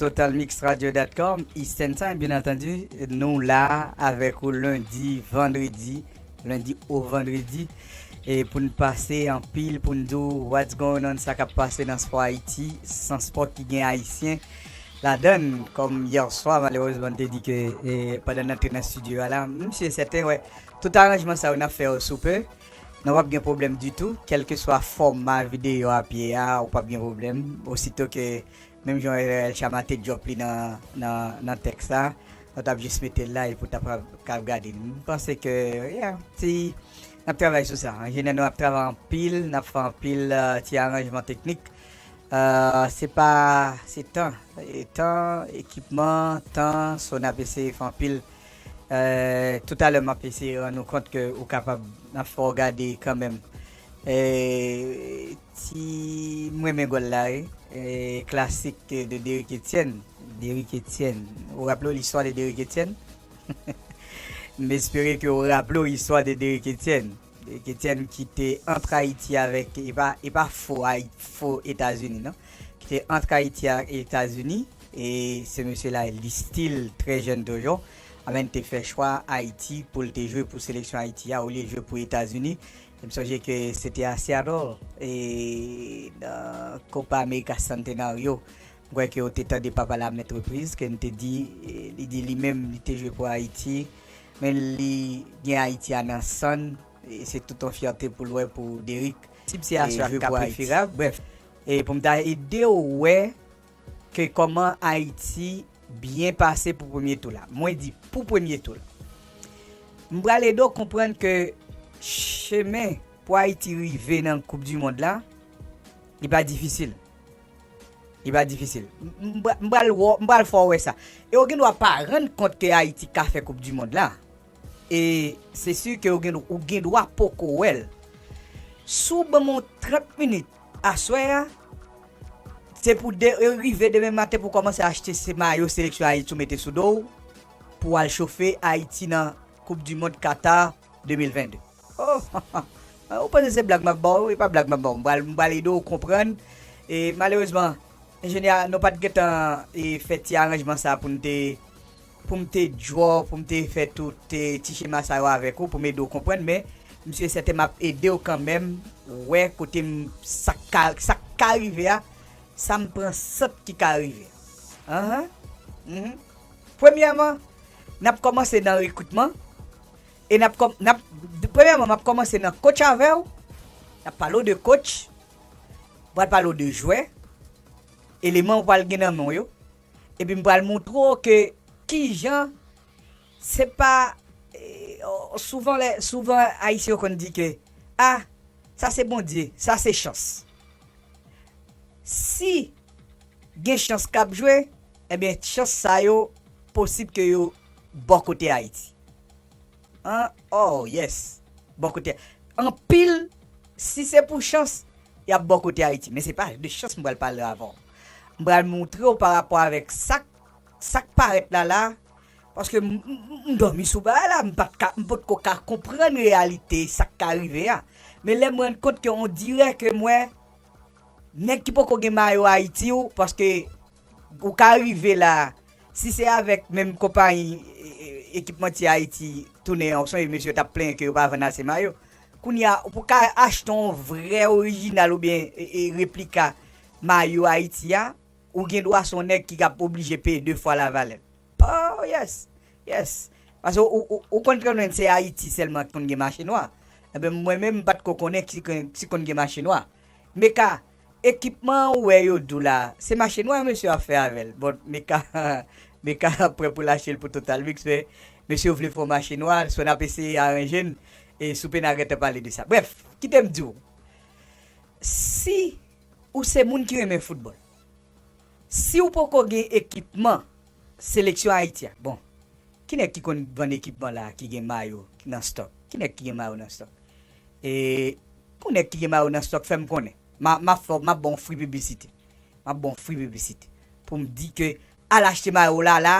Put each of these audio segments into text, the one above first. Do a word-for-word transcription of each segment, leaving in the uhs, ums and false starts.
Total Mix Radio dot com, Eastern Time, byen antandi. Nou la avèk ou lendi, vandredi, lendi o vandredi. E pou n pase anpil, pou n di w what's going on, sa k ap pase nan spò Ayiti, san spò ki gen Ayisyen ladan l. Kòm yè swa, malerezman, n te di ke, e, pandan n antre nan estidyo a la, m si e sèten, wè, tout aranjman sa yo n ap fè yo sou pe, nou p ap gen pwoblèm ditou, kèlkeswa fòma videyo a ap ye a, ou p ap gen pwoblèm. Osito ke, menm jan El Chama te drop li nan, nan, nan tèks la, nou t ap jis mete l la epi w t ap ka gade l. M panse ke, yeah, si n ap travay sou sa. Enjenyè nou ap travay anpil, n ap fè anpil, eh, ti aranjman teknik. Eh, se pa, se tan. E tan, ekipman, tan, so n ap eseye fè anpil. Eh, toutalè, m ap eseye rann nou kont ke ou kapab, n ap fè w gade kanmenm. Eh, ti, m renmen gòl la, wi. Eh, klasik de Derrick Etienne. Derrick Etienne. Ou raple w listwa de Derrick Etienne? M espere ke w raple w istwa de Derrick Etienne. Derrick Etienne ki te antre Ayiti avèk, e pa, e pa fo Ayi-, fo Etazini, non. Ki te antre Ayiti ak Etazini, e se mesye la, li still trè jèn toujou. Anben, te fè chwa Ayiti pou l te jwe pou seleksyon Ayiti a, olye jwe pou Etazini. E m sonje ke se te a Seattle, e nan Copa America Centenario. M kwè ke w te tande papa la mèt repriz, ke m te di, e, li di li menm, li te jwe pou Ayiti, men li gen Ayiti a nan san l, e se tout yon fyète pou l wè pou Derrick. Si m se e aswa jwe ka pou Ayiti. Preferab, brèf, e pou m ta ede w wè ke kòman Ayiti byen pase pou premye tou la. Mwen di pou premye tou la. M pral ede w konprann ke chemen pou Ayiti rive nan Koup di Mond la, li pa difisil. Li pa difisil. M, m, m pral wè, m pral fè w wè sa. E w gen dwa pa rann kont ke Ayiti ka fè Koup di Mond la. E se si ke w gen, ou gen dwa poko wè l. Si w ban m yon trant minit aswè a, se pou de, rive demen maten pou kòmanse achte se mayo seleksyon Ayiti ou mete sou do w pou al chofe Ayiti nan Koup di Mond Qatar de mil venn de. Oh, ou panse se blag m ap ba w? E pa blag m ap ba w. M pral, m pral ede w konprann. E malerezman, enjenyè, nou pa t gentan, e, fè ti aranjman sa pou n te, pou m te draw, pou m te fè tout, e, ti chema sa yo avèk ou, pou m ede w konprann, men m si e sèten m ap ede w kanmenm wè kote m, sa k ka, sa k ka rive a, sa m pran sant ki ka rive. Anhan. Mhm. Premyèman, n ap kòmanse nan rekritman. E n ap kòm-, n ap, premyèman, m ap kòmanse nan coach avè w. N ap pale w de coach. M pral pale w de jwè. Eleman ou pral gen nan men w yo. Epi m pral montre w ke kijan se pa, e, o, souvan lè, souvan Ayisyen yo konn di ke, a, sa se Bondye, sa se chans. Si gen chans k ap jwe, ebyen, chans sa yo posib ke yo bò kote Ayiti. An, oh, yes. Bò kote. Anpil, si se pou chans, y ap bò kote Ayiti. Men se pa de chans m pral pale avè w. M pral montre w pa rapò avèk sa k, sa k parèt la la, paske m, m, m, m dòmi sou bagay la, m pa t ka, m potko ka konprann reyalite sa k ka rive a. Men lè m rann kont ke on dirè ke m wè nèg ki poko gen mayo Ayiti ou, paske ou ka rive la, si se avèk menm konpayi, e, e, ekipmantye Ayiti tounen an, ou sonje mesye yo t ap plenyen ke yo pa vann ase mayo. Kounye a, pou w ka achte yon vrè orijinal oubyen, e, e, replika mayo Ayiti a, ou gen dwa se yon nèg ki ap oblije peye de fwa lavalè l. Oh, yes. Yes. Paske ou, ou, ou konn konnen se Ayiti sèlman ki konn gen mache nwa. Enben, mwen menm, m pa t ko konnen ki konn, ki konn gen mache nwa. Meka, ekipman ou wè yo di w la, se mache nwa mesye ap fè avè l. Bon, Meka, Meka prè pou lache l pou Total Mix, men mesye yo vle fè yon mache nwa, so n ap eseye aranje n, e si w pena gentan pale de sa. Brèf, kite m di w, si ou se moun ki renmen foutbòl, si w poko gen ekipman seleksyon Ayiti a, bon, ki nèg ki konn vann ekipman la, ki gen mayo nan stòk? Ki nèg ki gen mayo nan stòk? E pou nèg ki gen mayo nan stòk, fè m konnen. M a, m ap fè, m ap ba w fri piblisite. M ap ba w fri piblisite. Pou m di ke al achte mayo la la,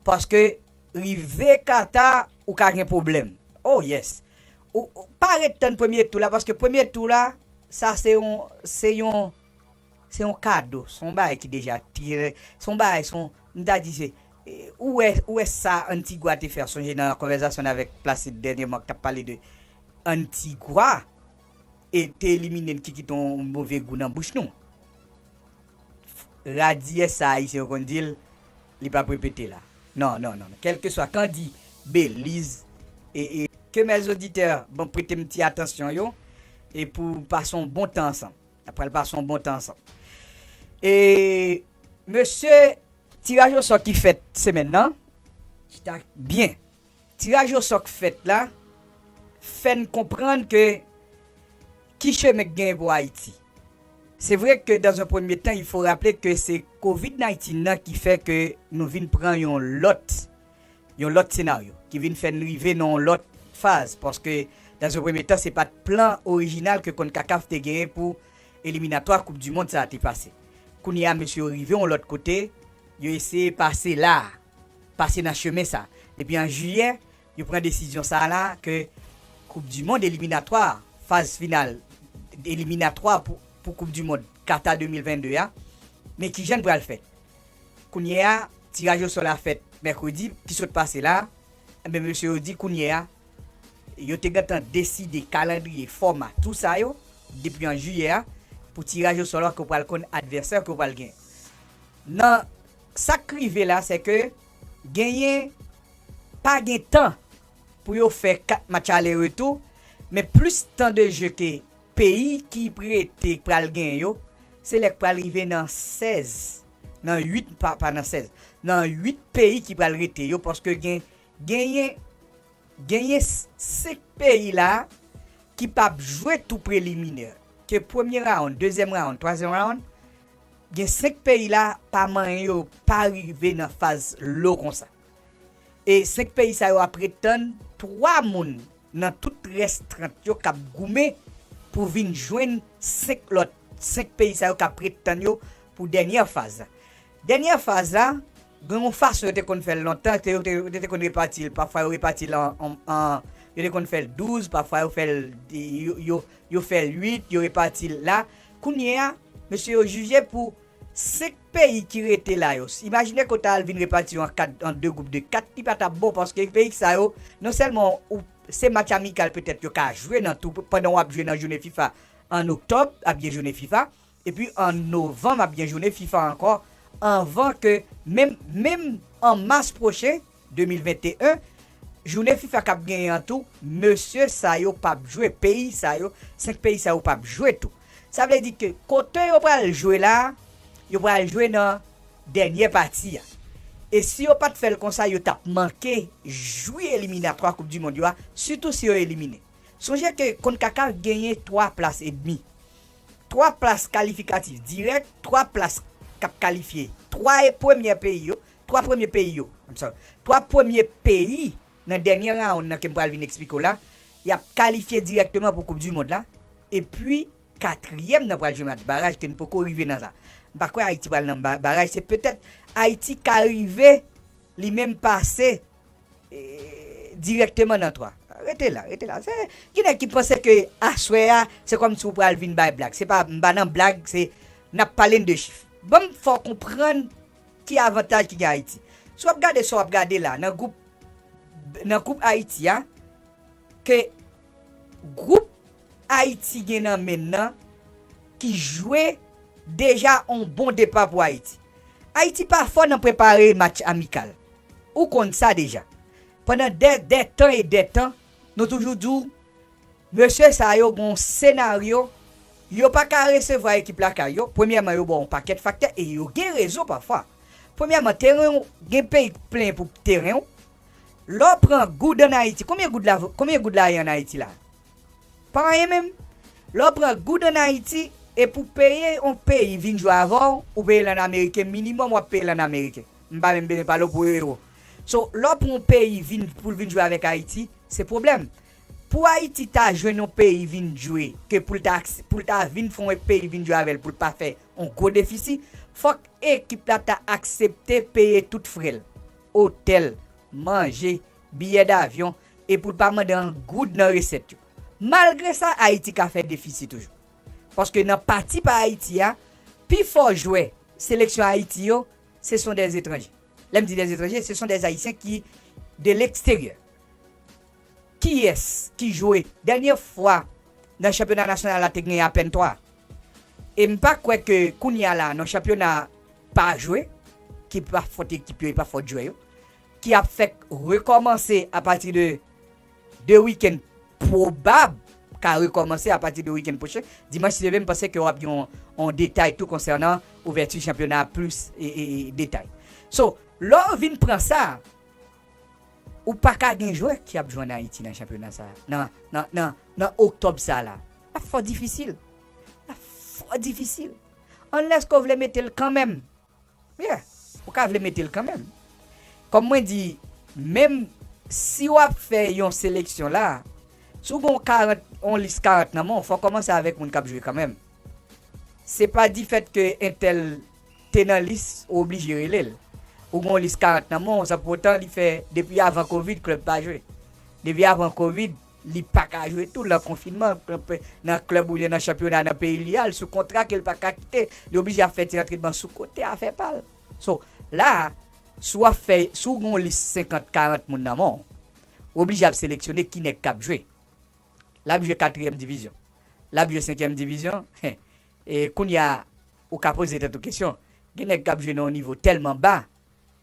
paske rive Kata, ou ka gen pwoblèm. Oh yes. Ou, ou pa ret tann premye tou la, paske premye tou la, sa se yon, se yon, Se yon kado, se yon bagay ki deja tire, se yon bagay, se yon, m ta di se, e, ou wè, ou wè sa Antigua te fè, sonje nan konvèsasyon avèk Placide dènyèman k t ap pale de Antigua, e te elimine n ki kite yon move gou nan bouch nou. Radiyès sa Ayisyen yo konn di l, li p ap repete la. Non, non, non, non. Kèlkeswa, kan di Beliz, e, e, ke mè zoditè, bon, prete m ti atansyon yo, e pou pase yon bon tan ansanm. N ap pral pase yon bon tan ansanm. E, mesye, tiraj osò ki fèt semèn nan, chita byen. Tiraj osò k fèt la, fè n konprann ke ki chemen k genyen pou Ayiti. Se vre ke dans un premier temps, il faut rappeler ke se kovid diznèf nan ki fè ke nou vin pran yon lòt, yon lòt senaryo, ki vin fè n rive nan yon lòt faz, paske dans un premier temps, se pa t plan orijinal ke konkakaf te genyen pou eliminatwa koup di mond sa a te pase. Kounye a, mesye yo rive yon lòt kote, yo eseye pase la, pase nan chemen sa. Epi an jiyè, yo pran desizyon sa la ke koup di mond eliminatwa, faz final eliminatwa pou, pou koup di mond Qatar de mil vennde a, men ki jan l pral fèt? Kounye a, tiraj osò la fèt mèkredi ki sot pase la, enben mesye yo di kounye a, yo te gentan deside kalandriye, fòma, tou sa yo, depi an jiyè a, pou tiraj osò la ke w pral konn advèsè ke w pral genyen. Nan sa k rive la, se ke genyen, pa gen tan pou yo fè kat match ale retou, men plis tan de je ke peyi ki rete pral genyen yo, se lè k pral rive nan sèz, nan uit, pa, pa nan sèz, nan uit peyi ki pral rete yo, paske gen, genyen, genyen s-, senk peyi la ki p ap jwe tou preliminè. Ke premye round, dezyèm round, twazyèm round, gen senk peyi la, pa manyen yo pa rive nan faz lo konsa. E senk peyi sa yo ap ret tann twa moun nan tout rès trant yo k ap goumen pou vin jwenn senk lòt, senk peyi sa yo k ap ret tann yo pou dènyè faz la. Dènyè faz la, gen yon fason yo te konn fè l lontan, ke yo te, yo te konn repati l, pafwa yo repati l an, an, an, yo te konn fè l douz, pafwa yo fè l, yo, yo, yo fè l uit, yo repati l la. Kounye a, mesye yo jije pou senk peyi ki rete la yo. Imajine ke w ta al vin repati yo an kat, an de gwoup de kat, li pa t ap bon, paske peyi sa yo, non sèlman ou, se match amikal petèt yo ka jwe nan tou, pandan w ap jwe nan jounen fifa an oktòb, ap gen jounen fifa, epi an novanm, ap gen jounen fifa ankò, anvan ke, menm, menm an mas pwochen, de mil venteyen, jounen fifa k ap genyen an tou, mesye sa yo p ap jwe, peyi sa yo, senk peyi sa yo p ap jwe tou. Sa vle di ke kote yo pral jwe la, yo pral jwe nan dènyè pati a. E si yo pa t fè l konsa, yo t ap manke jwi eliminatwa koup di mond yo a, sitou si yo elimine. Sonje ke konkakaf genyen twa plas edmi. Twa plas kalifikatif dirèk, twa plas k ap kalifye twa e premyè peyi yo, twa premye peyi yo, I'm sorry, twa premye peyi nan dènyè round nan ke m pral vin eksplike w la, y ap kalifye dirèkteman pou koup di mond la, epi katriyèm nan pral jwe match baraj ke n poko rive nan sa. M pa kwè Ayiti pral nan ba-, baraj, se petèt Ayiti ka rive li menm pase e, dirèkteman nan twa. Rete la, rete la. Se, gen nèg ki panse ke aswè a, se kòmsi w pral vin bay blag. Se pa, m pa nan blag, se, n ap pale n de chif. Ban m fè w konprann ki avantaj ki gen Ayiti. Si w ap gade sa w ap gade la, nan gwoup, nan gwoup Ayiti a, ke gwoup Ayiti gen nan men l nan, ki jwe deja on bon depa pou Ayiti. Ayiti pa fò nan prepare match amikal. Ou konn sa deja. Pandan dè, dè tan e dè tan, nou toujou di w, mesye sa yo gen yon senaryo, yo pa ka resevwa ekip lakay yo. Premyèman, yo ba w yon pakèt faktè e yo gen rezon pafwa. Premyèman, teren w, gen peyi k plenyen pou teren w. Lè w pran goud ann Ayiti, konbyen goud la, konbyen goud la ye ann Ayiti la? Pa anyen menm. Lè w pran goud ann Ayiti, e pou peye yon peyi vin jwe avè w, ou peye l ann ameriken, minimòm w ap peye l ann ameriken. M pa menm bezwen pale w pou ewo. So, lè w pran yon peyi vin, pou l vin jwe avèk Ayiti, se pwoblèm. Pou Ayiti ta jwenn yon peyi vin jwe, ke pou l ta, pou l ta vin fè yon peyi vin jwe avè l, pou l pa fè yon gwo defisi, fòk ekip la ta aksepte peye tout frè l, otèl, manje, biyè davyon, e pou l pa mande an goud nan resèt yo. Malgre sa, Ayiti ka fè defisi toujou. Paske nan pati pa Ayiti a, Pi fò jwè seleksyon Ayiti yo, ce sont des étrangers. Lè m di des étrangers, ce sont des Haïtiens qui de l'extérieur. Kiyès ki jwe dènye fwa nan chanpyona nasyonal la te gen apèn twa? E m pa kwè ke kounye a la, nan chanpyona pa jwe, ki pa fòt ekip yo, e pa fòt jwè yo, ki ap fèk rekòmanse apati de de wikenn pwobab, ka rekòmanse apati de wikenn pwochen. Dimanch, si Dye vle, m panse ke w ap gen yon, yon detay tou konsènan ouvèti chanpyona a plis e, e, e detay. So, lè w vin pran sa, ou pa ka gen jwè ki ap jwe ann Ayiti nan chanpyona sa, nan, nan, nan, nan oktòb sa la. L ap fò difisil. L ap fò difisil. Unless ke w vle mete l kanmenm. Yeah, ou ka vle mete l kanmenm. Kòm mwen di, menm si w ap fè yon seleksyon la, si w gen yon karant, yon lis karant nan men w, fò w kòmanse avèk moun k ap jwe kanmenm. Se pa difèt ke entèl te nan lis, ou oblije rele l. Ou gen yon lis karant nan men w, san poutan li fè depi avan kovid, klèb pa jwe. Depi avan kovid, li pa ka jwe tou, nan konfinman, nan klèb oubyen nan chanpyona nan peyi li a, l sou kontra ke l pa ka kite, li oblije ap fè ti antrenman sou kote, afè pa l. So, la, si w ap fè, si w gen yon lis senkant, karant moun nan men w, ou oblije ap seleksyone ki nèg k ap jwe. L ap jwe katriyèm divizyon. L ap jwe senkyèm divizyon. E kounye a, ou ka poze tèt ou kesyon. Gen nèg k ap jwe nan yon nivo tèlman ba,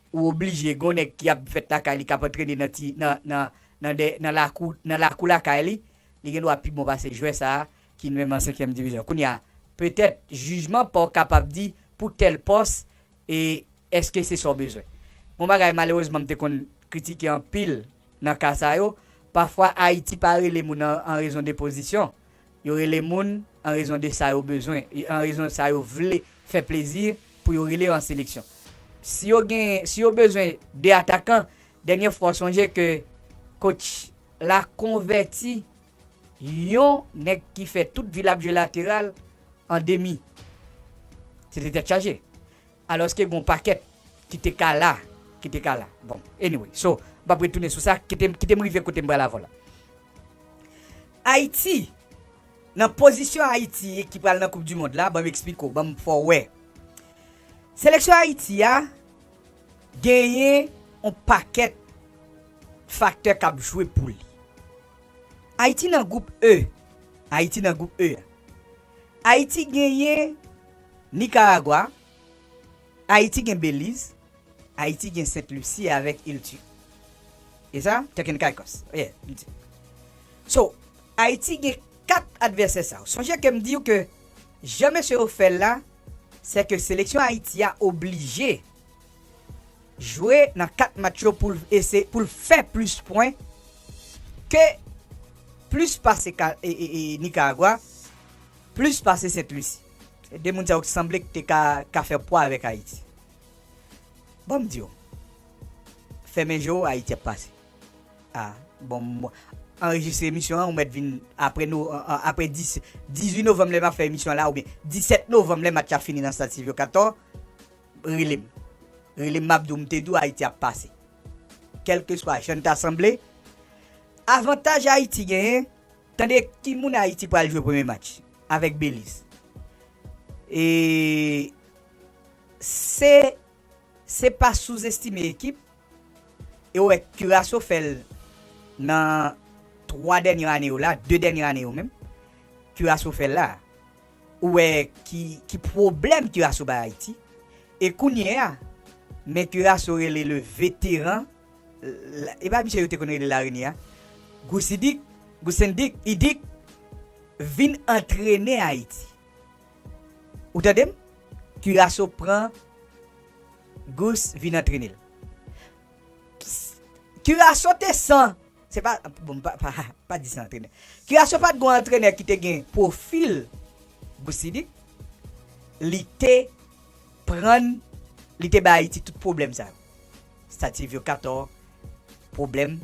ou oblije, gen yon nèg ki ap fèt lakay li, k ap antrene nan ti, nan, nan, nan de, nan lakou, nan lakou lakay li, li gen dwa pi bon pase jwè sa a ki menm an senkyèm divizyon. Kounye a, petèt, jijman pa w kapab di pou tèl pòs, e èske se sa w bezwen. Yon bagay, malerezman, m te konn kritike anpil nan ka sa yo, pafwa Ayiti pa rele moun an, an rezon de pozisyon. Yo rele moun an rezon de sa yo bezwen, e an rezon sa yo vle fè plezi pou yo rele yo an seleksyon. Si yo gen, si yo bezwen de atakan, dènye fwa w sonje ke coach la konvèti yon nèg ki fè tout vi l ap jwe lateral an demi. Se te tèt chaje. Alòske gen yon pakèt ki te ka la, ki te ka la. Bon, anyway, so, m p ap retounen sou sa, kite m, kite m rive kote m pral avè w la. Ayiti, nan pozisyon Ayiti ki pral nan Koup di Mond la, ban m eksplike w, ban m fè w wè. Seleksyon Ayiti a genyen yon pakèt faktè k ap jwe pou li. Ayiti nan gwoup E. Ayiti nan gwoup E a. Ayiti genyen Nikaragwa, Ayiti gen Beliz, Ayiti gen Sent Lisi avèk Ilti. E sa? Turks and Caicos. Yeah, Ilti. So, Ayiti gen kat advèsè sa yo. Sonje ke m di w ke jan mesye yo fè l la, se ke seleksyon Ayiti a oblije jwe nan kat match yo pou l ese-, pou l fè plis pwen ke plis pase ka, e, e, e, Nikaragwa, plis pase Sent Lisi. Se de moun sa yo ki sanble ki te ka, ka fè pwa avèk Ayiti. Ban m di w, fèmen je w, Ayiti ap pase. A, bon, m anrejistre emisyon an, ou mèt vin apre no, a, a, apre dis, dizuit novanm lè m ap fè emisyon an la, oubyen disèt novanm lè match ap fini nan Stade Sylvio Cator, rele m. Rele m, m ap di w, m te di w Ayiti ap pase. Kèlkeswa jan l ta sanble, avantaj Ayiti genyen, tande ki moun Ayiti pral jwe premye match avèk Beliz. E se, se pa souzestime ekip. E w wè Curaçao fè l nan twa dènye ane yo la, de dènye ane yo menm. Curaçao fè l la. Ou wè ki, ki pwoblèm Curaçao bay Ayiti. E kounye a, men Curaçao rele le vétéran, la, e pa misye yo te konn rele Lareni a? Gousidik, Gousendik, Idik vin antrene Ayiti. Ou tande m? Curaçao pran Gous vin antrene l. Curaçao te san, se pa, bon, pa, pa, pa di san antrenè. Curaçao pa t gon antrenè ki te gen pwofil Gousidik, li te pran, li te bay Ayiti tout pwoblèm sa yo. Stade Sylvio Cator, pwoblèm.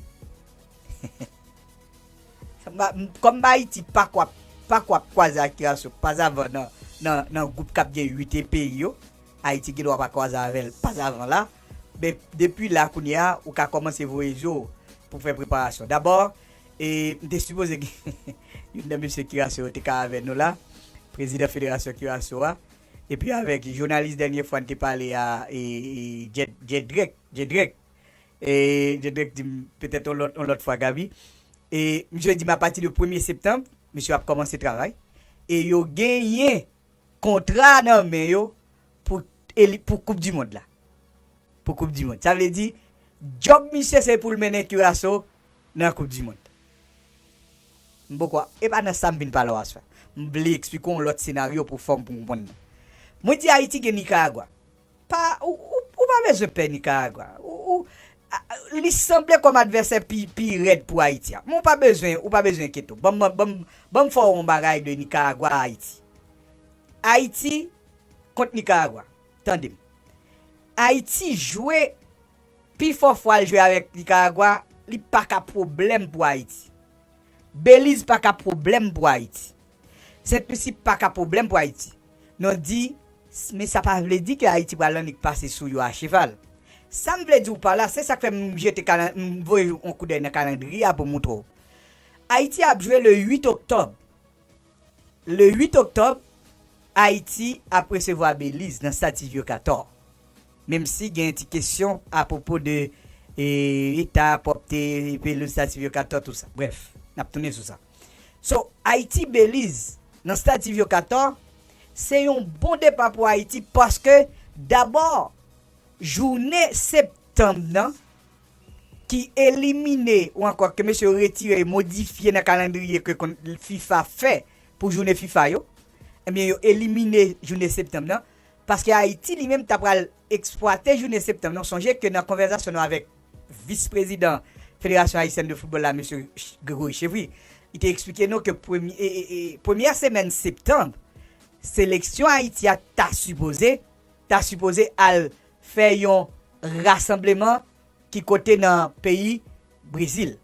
Sa m pa, m, kòm Ayiti pa kwap, pa kwap kwaze ak Curaçao, pazavan nan, nan, nan gwoup k ap gen uit peyi yo, Ayiti gen dwa pa kwaze avè l pazavan la. Men depi la kounye a, ou ka kòmanse voye je w pou fè preparasyon. Dabò, e, m te sipoze gen youn nan mesye Curaçao yo te ka avè nou la, prezidan federasyon Curaçao a. Epi avèk jounalis dènye fwa n te pale a, e, e, Djed-, Djedrek, Djedrek. E Djedrek di m petèt yon lòt, yon lòt fwa, Gaby. E misye di m apati de premye septanm, misye ap kòmanse travay. E yo genyen kontra nan men yo pou, eli-, pou Koup di Mond la. Pou Koup di Mond. Sa vle di, djòb misye se pou l mennen Curaçao nan Koup di Mond. M poko, e pa nan sa m vin pale w aswè. M vle eksplike w yon lòt senaryo pou fè w konprann. Mwen di Ayiti gen Nicaragua. Pa, ou, ou, ou pa bezwen pè Nicaragua. Ou, ou, a, li sanble kòm advèsè pi, pi rèd pou Ayiti a. Men ou pa bezwen, ou pa bezwen enkyete w. Ban m, ban m, ban m fè w yon bagay de Nicaragua a Ayiti. Ayiti kont Nicaragua. Tande m. Ayiti jwe pi fò fwa l jwe avèk Nicaragua, li pa ka pwoblèm pou Ayiti. Beliz pa ka pwoblèm pou Ayiti. Sent Lisi pa ka pwoblèm pou Ayiti. Non di, men sa pa vle di ke Ayiti pral annik pase sou yo a cheval. Sa m vle di w pa la, se sa k fè m jete kalan-, m voye yon koudèy nan kalandriye a pou montre w. Ayiti ap jwe le uit oktòb. Le uit oktòb, Ayiti ap resevwa Beliz nan Stad Silvio Cator. Menm si gen ti kesyon apwopo de, e, eta, pwòpte, pelouz, Stad Silvio Cator, tout sa. Brèf, n ap tounen sou sa. So, Ayiti, Beliz, nan Stad Silvio Cator, se yon bon depa pou Ayiti paske, dabò, jounen septanm nan, ki elimine ou ankò ke mesye yo retire, modifye nan kalandriye ke konn FIFA fè pou jounen FIFA yo, ebyen, yo elimine jounen septanm nan, paske Ayiti li menm ta pral eksplwate jounen septanm nan. Sonje ke nan konvèsasyon nou avèk vis prezidan Federasyon Ayisyèn de Foutbòl la, mesye Ch-, Gregory Chevry, li te eksplike nou ke premye, e, e, e, premyè semèn septanm, seleksyon Ayiti a ta sipoze, ta sipoze al fè yon rasanbleman ki kote nan peyi Brezil.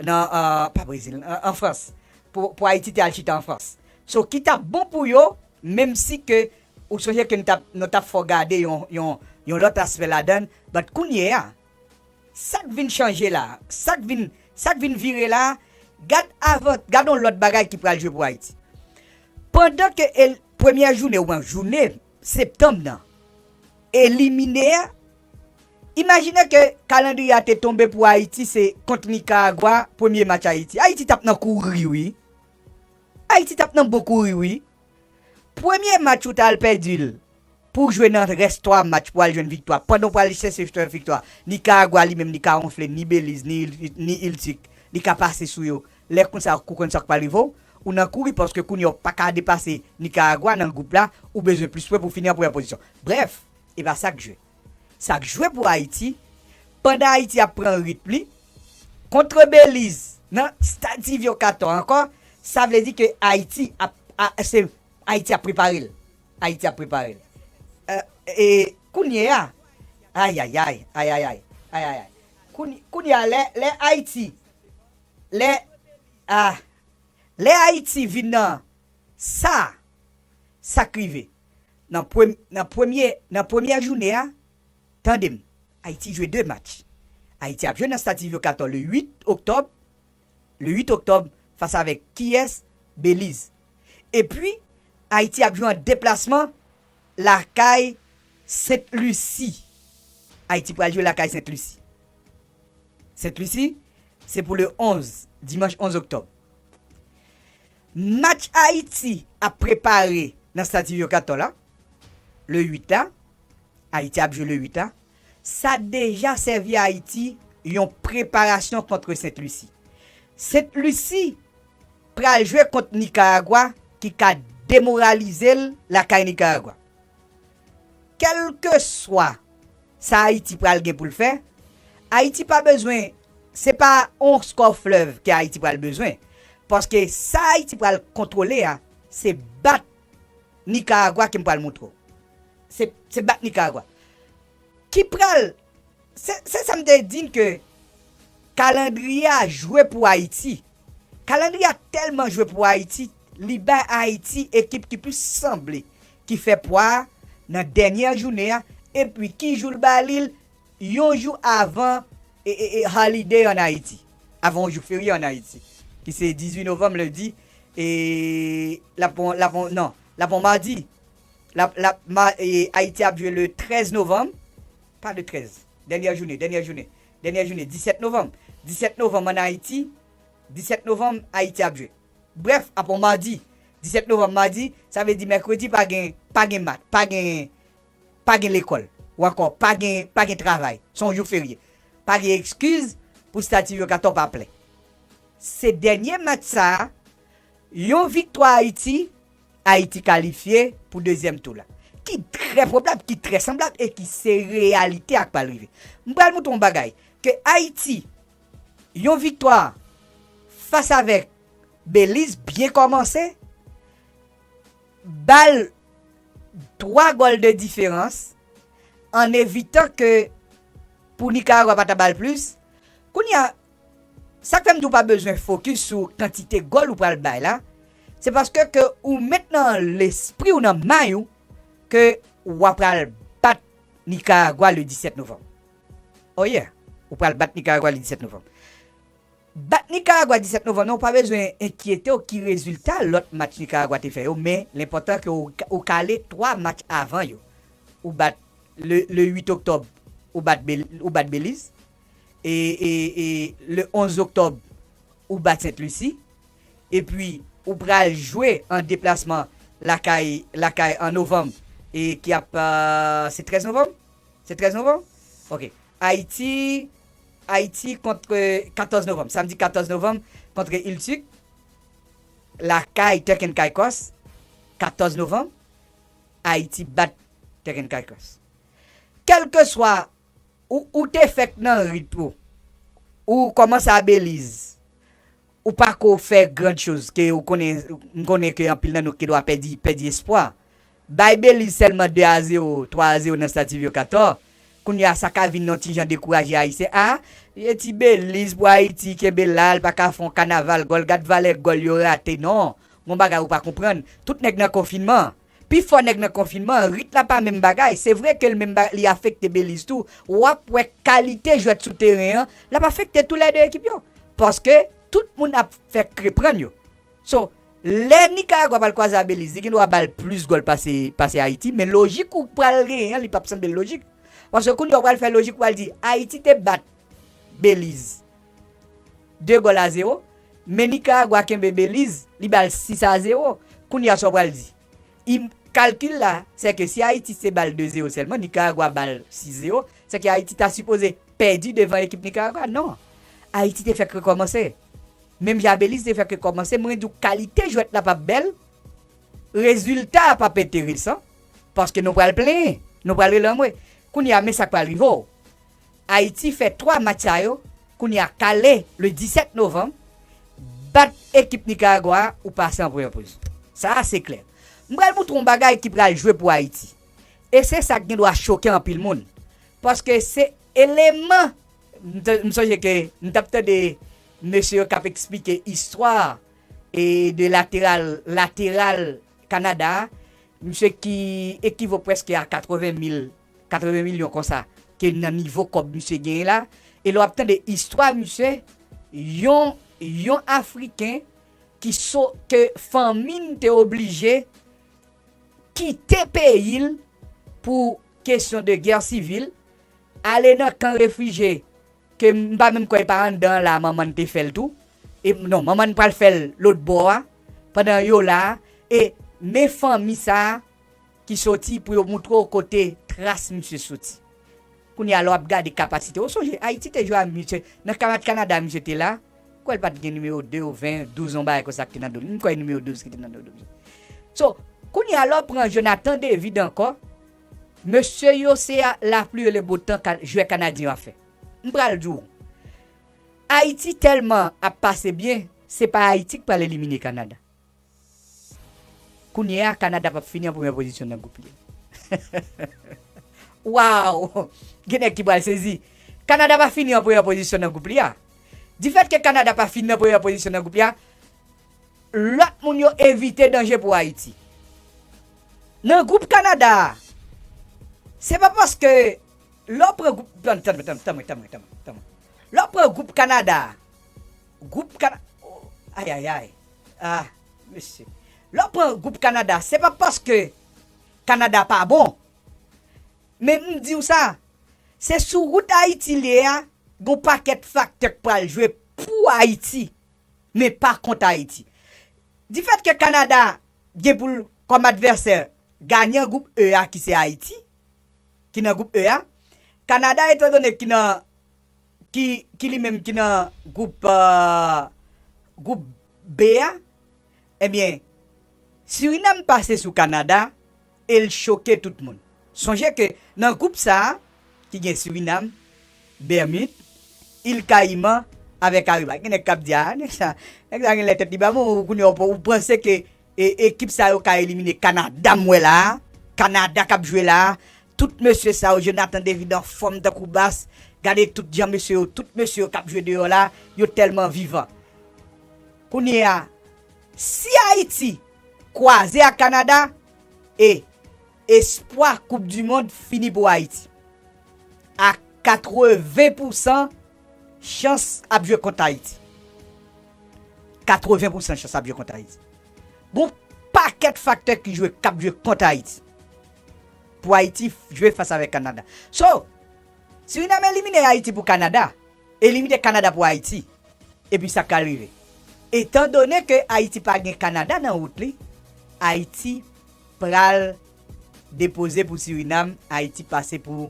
Nan, euh, pa Brezil, an, an Frans. Pou, pou Ayiti te al chita an Frans. So, ki t ap bon pou yo, menm si ke, ou sonje ke nou t ap, nou t ap fè w gade yon, yon, yon lòt aspè ladan l, but kounye a, sa k vin chanje la, sa k vin, sa k vin vire la, gad avan, gad yon lòt bagay ki pral jwe pou Ayiti. Pandan ke el, premyè jounen, oubyen jounen septanm nan, elimine a, imajine ke kalandriye a te tonbe pou Ayiti, se kont Nicaragua, premye match Ayiti. Ayiti t ap nan kouri, wi. Ayiti t ap nan bon kouri, wi. Premye match ou t al pèdi l, pou w jwe nan rès twa match pou al jwenn viktwa. Pandan w pral chèche viktwa, viktwa, Nicaragua li menm li ka wonfle, ni Beliz, ni, ni Iltik, li ka pase sou yo. Lè konsa, ou konn sa k pral rive w, ou nan kouri paske kounye a w pa ka depase Nicaragua nan gwoup la, ou bezwen plis pwen pou w fini an premyè pozisyon. Brèf, e pa sa k jwe. Sa k jwe pou Ayiti, pandan Ayiti ap pran ritm li, kont Beliz, nan Stad Silvio Cator ankò, sa vle di ke Ayiti ap, a, se, Ayiti ap prepare l. Ayiti ap prepare l. E, e, kounye a, ayayay, ayayay, ayayay. Kounye, kounye a, lè, lè Ayiti, lè, a, lè Ayiti vin nan sa, sa k rive. Nan prem-, nan premye, nan premyè jounen an, tande m, Ayiti jwe de match. Ayiti ap jwe nan Stad Silvio Cator le uit oktòb, le uit oktòb, fas avèk kiyès? Beliz. Epi, Ayiti ap jwe an deplasman lakay Sent Lisi. Ayiti pral jwe lakay Sent Lisi. Sent Lisi, se pou le onz, dimanch onz oktòb. Match Ayiti ap prepare nan Stad Silvio Cator la, le uit la, Ayiti ap jwe le uit la, sa deja sèvi Ayiti yon preparasyon kont Sent Lisi. Sent Lisi pral jwe kont Nicaragua ki ka demoralize l lakay Nicaragua. Kèlkeswa sa Ayiti pral gen pou l fè, Ayiti pa bezwen, se pa on skò flèv ke Ayiti pral bezwen. Paske sa Ayiti pral kontwole a, se bat Nicaragua ke m pral montre w. Se, se bat Nicaragua. Ki pral, se, se sa m te di n ke kalandriye a jwe pou Ayiti. Kalandriye a tèlman jwe pou Ayiti, li bay Ayiti ekip ki plis sanble, ki fè pwa a nan dènyè jounen an, epi ki jou l ba li l, yon jou avan, e, e, e, holiday ann Ayiti. Avan yon jou ferye ann Ayiti. Ki se dizuit novanm, lendi, e, l ap on, l ap on, non, l ap on madi. L ap, l ap, ma, e, Ayiti ap jwe le trèz novanm. Pa le trèz. Dènyè jounen, dènyè jounen. Dènyè jounen, disèt novanm. Disèt novanm ann Ayiti. Disèt novanm, Ayiti ap jwe. Brèf, ap on madi. Disèt novanm, madi, sa vle di mèkredi pa gen, pa gen mat, pa gen, pa gen lekòl. Ou ankò, pa gen, pa gen travay. Se yon jou ferye. Pa gen ekskiz pou Stade Vyo Katò pa plen. Se dènye match sa a, yon viktwa Ayiti, Ayiti kalifye pou dezyèm tou la. Ki trè pwobab, ki trè sanblab e ki se reyalite a k pral rive. M pral montre yon bagay, ke Ayiti, yon viktwa fas avèk Beliz byen kòmanse, ba l twa gòl de diferans, an evitan ke pou Nikaragwa pa ta ba l plis. Kounye a, sa k fè m di w pa bezwen fokis sou kantite gòl ou pral bay la, se paske ke ou met nan lespri w, nan may ou, ke w a pral bat Nikaragwa le disèt novanm. Oh yeah, ou pral bat Nikaragwa le disèt novanm. Bat Nikaragwa disèt novanm nan, ou pa bezwen enkyete w ki rezilta lòt match Nikaragwa te fè yo, men l enpòtan ke ou, ou kale twa match avan yo. Ou bat le, le uit oktòb, ou bat Bel-, ou bat Beliz. E, e, e le onz oktòb, ou bat Sent Lisi. Epi, ou pral jwe an deplasman lakay, lakay an novanm, e ki ap, euh, se trèz novanm? Se trèz novanm? Ok. Ayiti, Ayiti kont katòz novanm. Samdi katòz novanm kont Iltik. Lakay Turk and Caicos. Katòz novanm. Ayiti bat Turk and Caicos. Kèlkeswa ou, ou te fèk nan rit ou, ou kòmanse a Beliz, ou pako fè gran choz, ke ou konnen, m konnen ke anpil nan nou ki dwa pèdi, pèdi espwa. Bay Beliz sèlman de a zewo, twa a zewo nan Stade Sylvio Cator. Kounye a, sa ka vin yon ti jan dekouraje Ayisyen. A, e ti Beliz pou Ayiti, kenbe la, l pa ka fè yon kanaval gòl, gad valè gòl yo rate. Non, gon bagay ou pa konprann. Tout nèg nan konfinman. Pifò nèg nan konfinman, rit la pa menm bagay. Se vre ke l menm ba-, li afekte Beliz tou. W ap wè kalite jwèt sou teren an, l ap afekte toulède ekip yo. Paske tout moun ap fè kreprann yo. So, lè Nikaragwa pral kwaze a Beliz, li gen dwa ba l plis gòl pase, pase Ayiti, men lojik ou pral genyen an, li p ap sanble l lojik. Paske kounye a w pral fè lojik, ou pral di, Ayiti te bat Beliz de gòl a zewo, men Nikaragwa kenbe Beliz, li ba l sis a zewo. Kounye a, sa w pral di? I, kalkil la, se ke si Ayiti te ba l de zewo sèlman, Nikaragwa ba l sis zewo, se ke Ayiti ta sipoze pèdi devan ekip Nikaragwa. Non. Ayiti te fèk rekòmanse. Menm jan Beliz te fèk rekòmanse, mwen di w kalite jwèt la p ap bèl, rezilta a p ap enteresan, paske nou pral plenyen, nou pral rele anmwe. Kounye a, men sa k pral rive w. Ayiti fè twa match sa yo, kounye a kale le disèt novanm, bat ekip Nikaragwa a, ou pase an premyè pozisyon. Sa a se klè. M pral montre w yon bagay ki pral jwe pou Ayiti. E se sa k gen dwa choke anpil moun. Paske se eleman, m t-, m sonje ke m t ap tande mesye yo k ap eksplike istwa e de lateral, lateral Kanada a, misye ki ekivo prèske a katreven mil, katreven milyon konsa, ke nan nivo kòb misye genyen la. E lè w ap tande istwa misye, yon, yon Afriken ki so-, ke fanmi l te oblije kite peyi l pou kesyon de gè sivil, ale nan kan refijye, ke m pa menm kwè e pa anndan an la, manman n te fè l tou. E non, manman n pral fè l lòt bò a, pandan yo la a, e men fanmi sa a ki soti pou yo montre w kote tras misye soti. Kounye a, lè w ap gade kapasite, ou sonje, Ayiti te jwe a misye, nan ka match Kanada misye te la, kwè l pa t gen nimewo de ou ven, douz, yon bagay konsa ki te nan do l. M kwè nimewo douz ki te nan do l. So, kounye a, lè w pran Jonathan David ankò, mesye yo se a, la pli e le bo tan ka, jwè kanadyen yo ap fè. M pral di w, Ayiti tèlman ap pase byen, se pa Ayiti k pral elimine Kanada. Kounye a, Kanada p ap fini an premyè pozisyon nan gwoup li a. Waw! Gen nèg ki pral sezi. Kanada pa fini an premyè pozisyon nan gwoup li a. Difèt ke Kanada pa fini an premyè pozisyon nan gwoup li a, lòt moun yo evite danje pou Ayiti. Nan gwoup Kanada a, se pa paske lè w pran gwoup, tann, tann, tann, tann, tann, tann, tann. Lè w pran gwoup Kanada a, gwoup Kana-, oh, ayayay. Ah, mesye. Lè w pran gwoup Kanada, se pa paske Kanada pa bon. Men m di w sa, se sou wout Ayiti l ye a, gon pakèt faktè k pral jwe pou Ayiti, men pa kont Ayiti. Difèt ke Kanada gen pou l kòm advèsè ganyan gwoup E a ki se Ayiti, ki nan gwoup E a, Kanada, etandone ki nan, ki, ki li menm ki nan gwoup, euh, gwoup B a, ebyen, Sirinam pase sou Kanada e l choke tout moun. Sonje ke nan gwoup sa a, ki gen Sirinam, Bèmid, Il Kayiman avèk Ariba. Gen nèg k ap di, a, nèg sa, nèg sa gen lè tèt li ba bon, ou konnen, ou, ou panse ke e, ekip sa yo ka elimine Kanada, m wè la a. Kanada k ap jwe la a. Tout mesye sa yo, Jonathan David anfòm tankou bas. Gade tout jan mesye yo, tout mesye yo k ap jwe deyò la, yo tèlman vivan. Kounye a, si Ayiti kwaze ak Kanada, e espwa Koup di Mond fini pou Ayiti. A katreven pousan chans ap jwe kont Ayiti. Katreven pousan chans ap jwe kont Ayiti. Gon pakèt faktè ki jwe, k ap jwe kont Ayiti. Pou Ayiti jwe fas avèk Kanada. So, Sirinam elimine Ayiti pou Kanada, elimine Kanada pou Ayiti. Epi sa k al rive? Etandone ke Ayiti pa gen Kanada nan wout li, Ayiti pral depoze pou Sirinam, Ayiti pase pou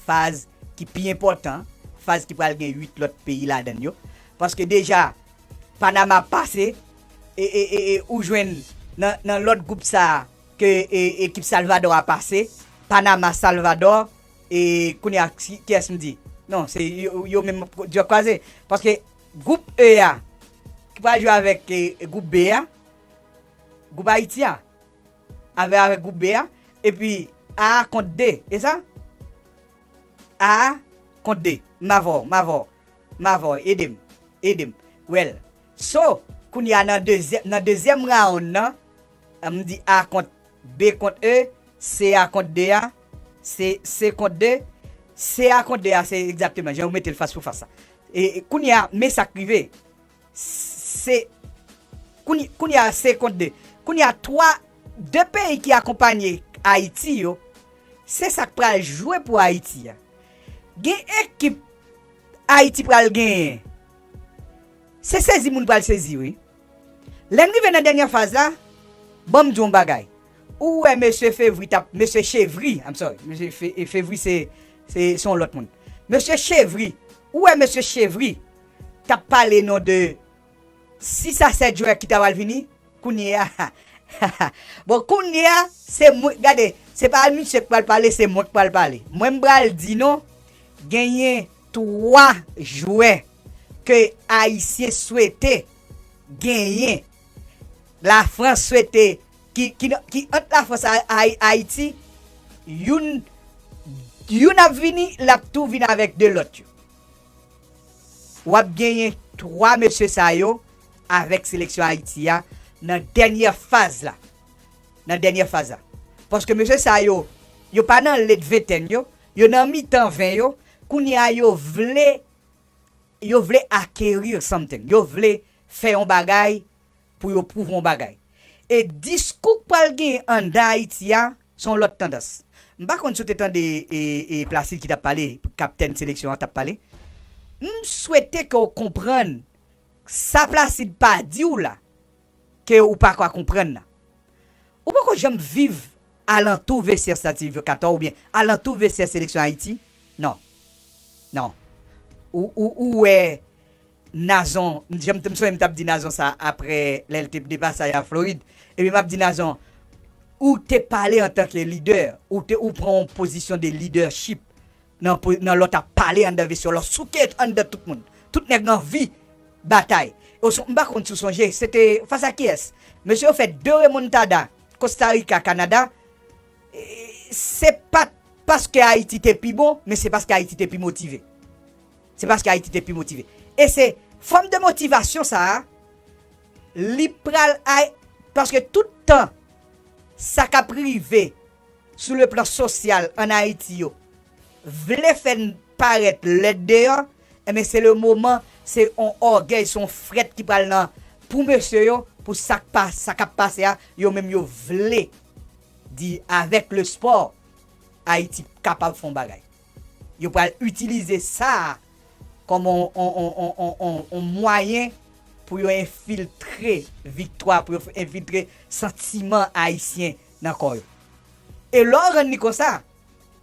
faz ki pi enpòtan, faz ki pral gen uit lòt peyi ladan l yo. Paske deja, Panama pase, e, e, e, e ou jwenn nan, nan lòt gwoup sa a ke e, ekip Salvador a pase, Panama, Salvador, e kounye a, ki, kiyès m di? Non, se yo, yo menm dwèt kwaze. Paske gwoup E a, ki pral jwe avèk e, gwoup B a, gwoup Ayiti a, avè, avèk gwoup B a, epi A kont de, e sa? A kont de. M avè w, m avè w, m avè w, ede m, ede m. Well, so, kounye a nan dezyè-, nan dezyèm round nan, m di A kont, B kont E, C A kont de a, C, C kont de, C A kont de a, se egzakteman jan yo mete l fas pou fas la. E, e kounye a, men sa k rive. Se, kounye, kounye a, se kont de. Kounye a, twa, de peyi ki akonpanye Ayiti yo, se sa k pral jwe pou Ayiti a. Gen ekip Ayiti pral genyen. Se sezi moun pral sezi, wi. Lè n rive nan dènyè faz la, ban m di w yon bagay. Ou wè mesye Fevri t ap, mesye Chevry, I'm sorry, mesye Fe-, Fevri se, se, se yon lòt moun. Mesye Chevry, ou wè mesye Chevry t ap pale non de sis a sèt jwè ki ta pral vini, kounye a. Bon, kounye a, se mwen, gade, se pa misye k pral pale, se mwen k pral pale. Mwen m pral di non, genyen twa jwè ke Ayisyen swete genyen. Lafrans swete, ki, ki, ki ant Lafrans a, a Ayiti, youn, youn ap vini, l ap tou vin avèk de lòt yo. W ap genyen twa mesye sa yo avèk seleksyon Ayiti a nan dènyè faz la. Nan dènyè faz la. Paske mesye sa yo, yo pa nan late ventèn yo, yo nan mitan ven yo, kounye a yo vle, yo vle acquérir something, yo vle fè yon bagay, pou yo pwouve yon bagay. E diskou k pral gen anndan Ayiti a, se yon lòt tandans. M pa konn si w te tande e, e Placide ki t ap pale, kaptèn seleksyon an t ap pale. M swete ke w konprann sa Placide pa di w la, ke ou pa ka konprann nan. Ou poko janm viv alantou vestiè Stade Sylvio Cator oubyen alantou vestiè seleksyon Ayiti? Non. Non. Ou, ou, ou wè Nazon, jan m t-, m sonje m t ap di Nazon sa aprè lè l te de pasaj a Florid. Epi m ap di Nazon, ou te pale antanke lidè, ou te, ou pran yon pozisyon de leadership nan po-, nan lè w t ap pale anndan vestiè, lè w souke anndan tout moun. Tout nèg anvi batay. Ou son-, m pa konn si w sonje, se te fas a kiyès? Mesye yo fè de remontada, Costa Rica, Kanada. E, se pa t paske Ayiti te pi bon, men se paske Ayiti te pi motive. Se paske Ayiti te pi motive. E se fòm de motivasyon sa a, li pral ay-, paske tout tan sa k ap rive sou le plan sosyal ann Ayiti yo vle fè n parèt lèd deyò, enben, se le moman, se on ògèy, se on frèt ki pral nan pou mesye yo, pou sa k pa, sa k ap pase a, yo menm yo vle di avèk le sport, Ayiti kapab fè yon bagay. Yo pral itilize sa a kòm yon, yon, yon, yon, yon, yon, yon mwayen pou yo enfiltre viktwa, pou yo enfiltre santiman ayisyen nan kò yo. E lè w rann li konsa,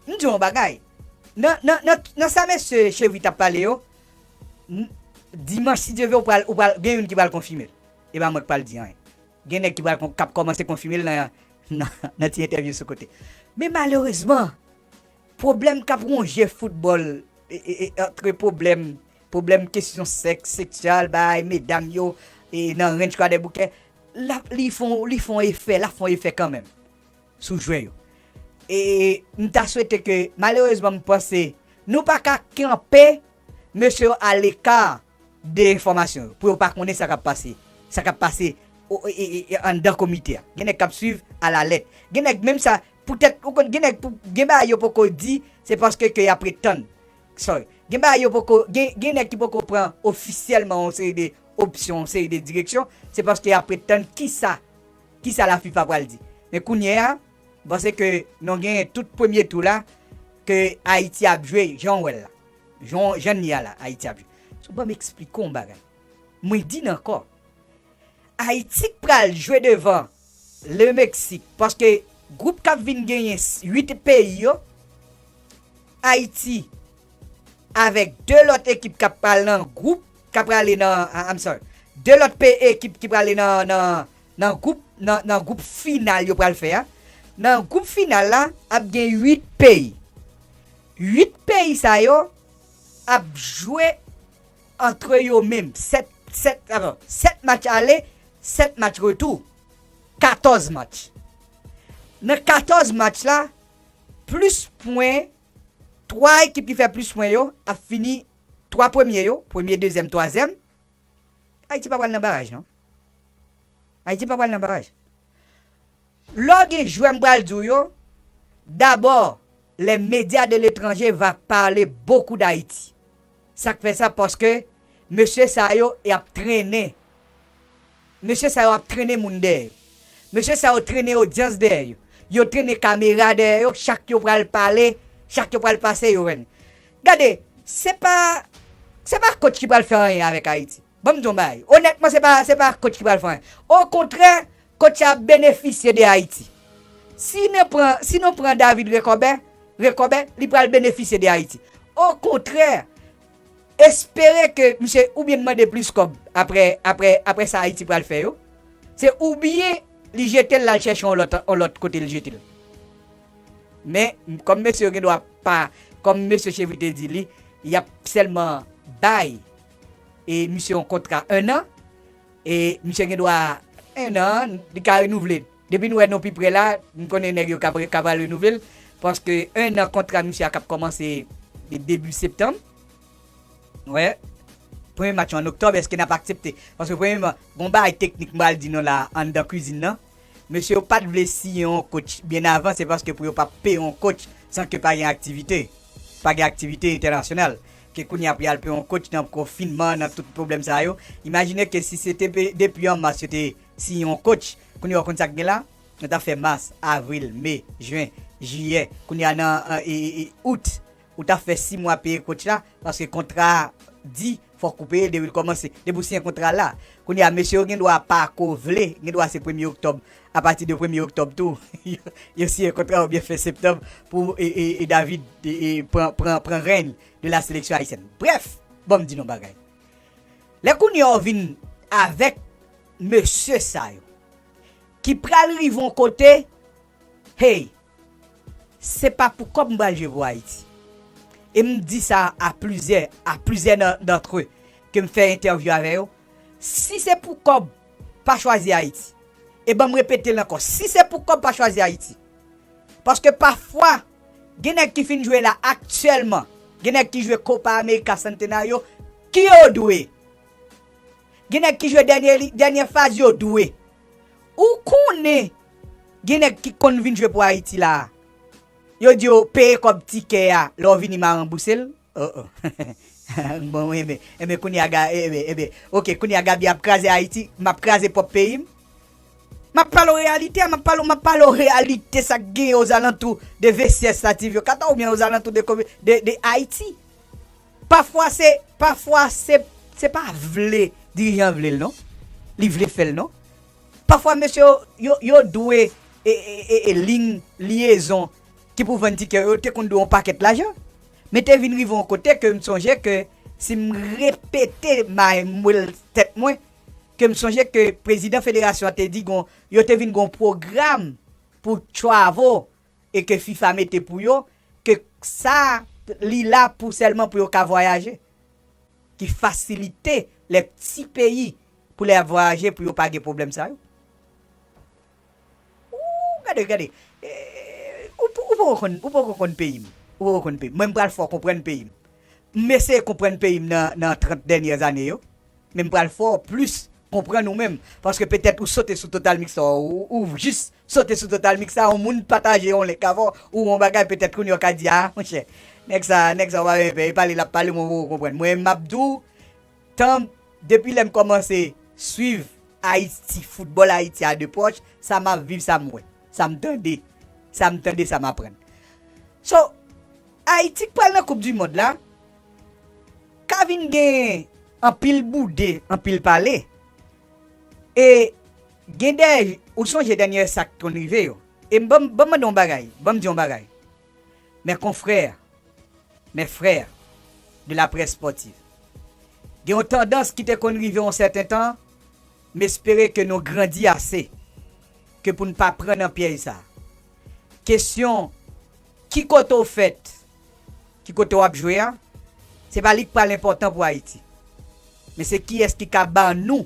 m di w yon bagay. Nan, nan, nan, nan sa mesye Chevry t ap pale yo, n- dimanch, si Dye vle, ou pral, ou pral, gen youn ki pral konfime l. E pa mwen k pral di anyen. Gen nèg ki pral kon- k ap kòmanse konfime l nan, nan, nan ti entèvyou sou kote. Men malerezman, pwoblèm k ap wonje foutbòl, e, e, e, antre pwoblèm, pwoblèm kesyon sèks, seksyal, bay, medam yo, e, nan Ranch Kwadèboukè, l ap, li fè yon, li fè yon efè, l ap fè yon efè kanmenm sou jwè yo. E m ta swete ke, malerezman, m panse nou pa ka kanpe mesye yo aleka de enfòmasyon yo, pou yo pa konnen sa k ap pase, sa k ap pase o- e- e- e- anndan komite a. Gen nèg k ap swiv alalèt. Gen nèg menm sa, poutèt, ou konn, gen nèg, pou, gen bagay yo poko di, se paske ke y ap ret tann. Sorry. Gen bagay yo poko, gen, gen nèg ki poko pran ofisyèlman yon seri de opsyon, yon seri de direksyon, se paske y ap ret tann kisa, kisa la fifa pral di. Men kounye a, m panse ke nou genyen tout premye tou la, ke Ayiti ap jwe jan w wè l la. Jan, jan n ye a la, Ayiti ap jwe. So, ban m eksplike w yon bagay. Mwen di n ankò. Ayiti k pral jwe devan le Meksik, paske gwoup k ap vin genyen s- uit peyi yo, Ayiti avèk de lòt ekip k ap pral nan gwoup, k ap prale nan, ah, I'm sorry, de lòt pe- ekip ki prale nan, nan, nan gwoup, nan, nan gwoup final yo pral fè a. Nan gwoup final la, ap gen uit peyi. Uit peyi sa yo ap jwe antre yo menm. Sèt, sèt, avan, sèt match ale, sèt match retou. Katòz match. Nan katòz match la, plis pwen, twa ekip ki fè plis pwen yo ap fini twa premye yo, premye, dezyèm, twazyèm. Ayiti pa pral nan baraj, non. Ayiti pa pral nan baraj. Lè w gen jwè m pral di w yo, d'abord, les médias de l'étranger va parler beaucoup d'Haïti. Sa k fè sa? Paske mesye sa yo, y ap trennen. Mesye sa yo ap trennen moun dèyè yo. Mesye sa yo trennen odyans dèyè yo. Yo trennen kamera dèyè yo, chak yo pral pale, chak yo pral pase, yo wè n. Gade, se pa, se pa coach ki pral fè anyen avèk Ayiti. Ban m di w yon bagay. Onètman, se pa, se pa coach ki pral fè anyen. Okontrè, coach la ap benefisye de Ayiti. Si nou pran, si nou pran David Recobe, Recobe, li pral benefisye de Ayiti. Okontrè, espere ke misye oubyen mande plis kòb apre, apre, apre sa Ayiti pral fè yo. Se oubyen li jete l, l al chèche yon lòt, yon lòt kote l jete l. Men, kòm mesye yo gen dwa pa, kòm mesye Chevry te di li, y ap sèlman bay e misye yon kontra en an, e misye gen dwa en an, li ka renouvle. Depi n wè nou pi pre la, m konnen nèg yo ka, ka pral renouvle l, paske en an kontra misye a k ap kòmanse de debi septanm. Wè, premye match an oktòb, èske n ap aksepte? Paske premyeman, gon bagay teknik m pral di nou la anndan kwizin nan. Mesye yo pa t vle siyen yon coach byen avan, se paske pou yo pa peye yon coach san ke pa gen aktivite. Pa gen aktivite entènasyonal. Ke kounye a pou y al peye yon coach nan konfinman, nan tout pwoblèm sa yo. Imajine ke si se te pe- depi an mas yo te siyen yon coach, kounye a w konn sa k gen la? Nou t ap fè mas, avril, me, jen, jiyè. Kounye a nan, e, e, e, out, ou t ap fè sis mwa peye coach la, paske kontra a di fòk ou peye depi l kòmanse, depi w siyen kontra la. Kounye a, mesye yo gen dwa pa ko vle, gen dwa se premye oktòb, apati de premye oktòb tou, yo, yo siyen kontra oubyen fen septanm pou, e, e, e David, e, e, pran, pran, pran rèny de la sélection haïtienne. Brèf, ban m di nou bagay. Lè kounye a w vin avèk mesye sa yo, ki pral rive yon kote, hey, se pa pou kòb m pral jwe pou Ayiti. E m di sa a plizyè, a plizyè nan, d'antre ke m fè entèvyou avè yo. Si se pou kòb, pa chwazi Ayiti. E ban m repete l ankò, si se pou kòb, pa chwazi Ayiti. Paske pafwa, gen nèg ki fin jwe la aktyèlman, gen nèg ki jwe Copa America Centenario, ki yo dwe. Gen nèg ki jwe dènye li- dènye faz, yo dwe. Ou konnen, gen nèg ki konn vin jwe pou Ayiti la. Yo di yo peye kòb tikè a, lè w vini m a ranbouse l. Oh, oh. Bon, enben, enben, kounye a, ga- enben, enben, ok, kounye a Gaby ap kraze Ayiti, m ap kraze pwòp peyi m. M ap pale w reyalite a, m ap pale, m ap pale w reyalite sa k genyen ozalantou de V C S Sativ yo, Kata oubyen ozalantou de, komi- de, de Ayiti. Pafwa se, pafwa se, se pa vle dirijan vle l non. Li vle fè l non. Pafwa mesye yo, yo, yo dwe e, e, e, e liy lyezon ki pou vann tikè yo, yo te konn dwe yon pakèt lajan. Men te vin rive yon kote ke m sonje ke si m repete may mwen tèt mwen, ke m sonje ke prezidan federasyon an te di gon, yo te vin gon pwogram pou travel e ke fifa mete pou yo, ke sa li la pou sèlman pou yo ka vwayaje, ki fasilite lè ti peyi pou lè y ap vwayaje pou yo pa gen pwoblèm sa yo. Ou gade, gade. Eh, ou, ou poko konn, ou poko konn peyi m. Ou poko konn peyi m. Mwen m pral fè w konprann peyi m. M eseye konprann peyi m nan, nan trant dènyè zane yo. Men m pral fè w plis konprann ou menm. Paske petèt ou sote sou Total Mix la, ou, ou jis sote sou Total Mix la, yon moun pataje yon link avè w, ou yon bagay petèt kounye a w ka di, ah, monchè, nèg sa, nèg sa w pa renmen pale, l ap pale, mwen poko konprann. Mwen m ap di w, tan, depi lè m kòmanse swiv Ayiti, foutbòl Ayiti a de pwòch, sa m ap viv, sa m wè, sa m tande, sa m tande, sa m aprann. So, Ayiti k pral nan koup di mond la, ka vin gen anpil boude, anpil pale. E gen dèyè, ou sonje dènyè sa k konn rive yo. E m ban m ban m mande yon bagay, ban m di yon bagay. Mes confrères, mes frères de la presse sportive, gen yon tandans ki te konn rive yon sèten tan, m espere ke nou grandi ase ke pou n pa pran nan pyèj sa. Kesyon ki kote w fèt, ki kote w ap jwe a, se pa li k pral enpòtan pou Ayiti. Men se kiyès ki ka ban nou